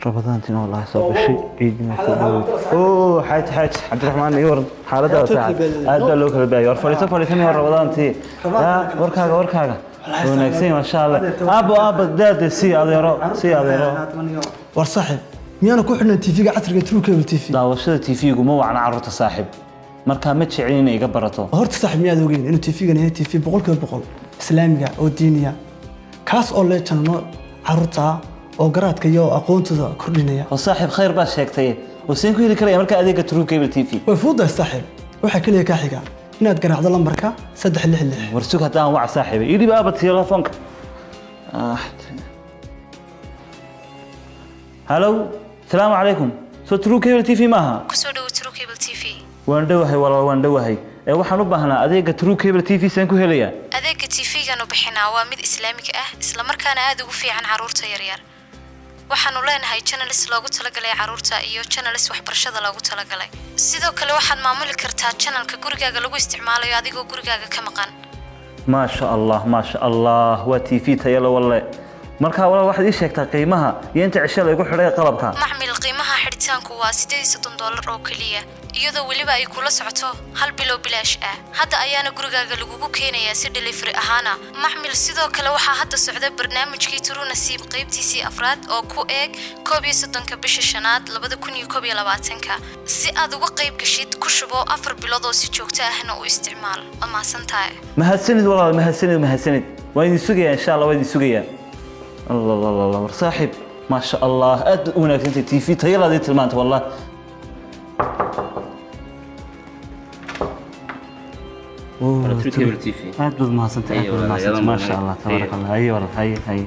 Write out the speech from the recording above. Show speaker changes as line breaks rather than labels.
Rabadaantina wallaahi soo gashay, ciidina soo dhawey. Oo xaaji, xaaji Cabdiraxmaan, ii waran xaaladda saaxib? Aad baa loo kala baayay. War fadhiiso, fadhiisan. War Rabadaantii yaa warkaaga, warkaaga wanaagsan, maasha Allah. Aabbo, aabbo, daade sii adeero, sii adeero.
War saaxiib, miyaanu ku xidhnay TV-ga casriga True Cable TV?
Daawashada TV-gu ma wacna carruurta, saaxiib. Markaa ma jeclin inay iga barato.
Horta saaxiib, miyaad ogeyn inuu TV-gan yahay TV 100% islaamiga oo diiniya, kaas oo leh channelo carruurta oo garaadka iyo aqoontooda kordhinaya?
Oo saaxiib, khayr baad sheegtay. Oo seen ku heli karaya markaa adeega True Cable TV?
Way fududahay, saaxiib. Waxaa keliya kaa xiga inaad garaacdo lambarka 366.
War sug haddaan wac, saaxiibay. Ii dhib aaba telefoonka. Halow, salaamu calaykum. Soo True Cable TV maaha?
Kusoo dhawo True Cable TV.
Waan dhowahay, walaal, waan dhowahay. Ee waxaan u baahnaa adeega True Cable TV, seen ku helayaa?
Adeega TV-ganu bixinaa waa mid islaamiga ah, islamarkaana aad ugu fiican carruurta yaryar. Waxaanu leenahay channels loogu talagalay carruurta iyo channels waxbarashada loogu talagalay. Sidoo kale waxaad maamuli kartaa channelka gurigaaga lagu isticmaalayo adigoo gurigaaga ka maqan.
Maasha Allah, maasha Allah, waa TV tayo leh walle. Markaa walaal, waxaad ii sheegtaa qiimaha iyo inta cisho laygu xidhay qalabka.
Macmil, qiimaha xidhitaanku waa $38 oo keliya, iyadoo weliba ay kula socoto hal bilow bilaash ah. Hadda ayaana gurigaaga lagugu keenayaa si delivery ahaana. Macmil, sidoo kale waxaa hadda socda barnaamijkii True Nasiib qaybtiisii afraad oo ku eeg 31-ka bisha shanaad 2021-ka. Si aad uga qayb gashid, ku shubo 4 bilood oo si joogto ahna u isticmaal. Waa mahadsantahay.
Mahadsanid, walaal, mahadsanid, mahadsanid. Waan idin sugayaa, insha Allah, waan idin sugayaa. Allah Allah Allah, war saaxiib, maasha Allah, aad baad u wanaagsantahay. TV tayalaad ii tilmaanta wallah.
True Cable TV.
Aad baad mahadsantahay, aad baad mahadsantahay, maasha Allah, tabaaraka Allah. Haye walaal, haye, haye.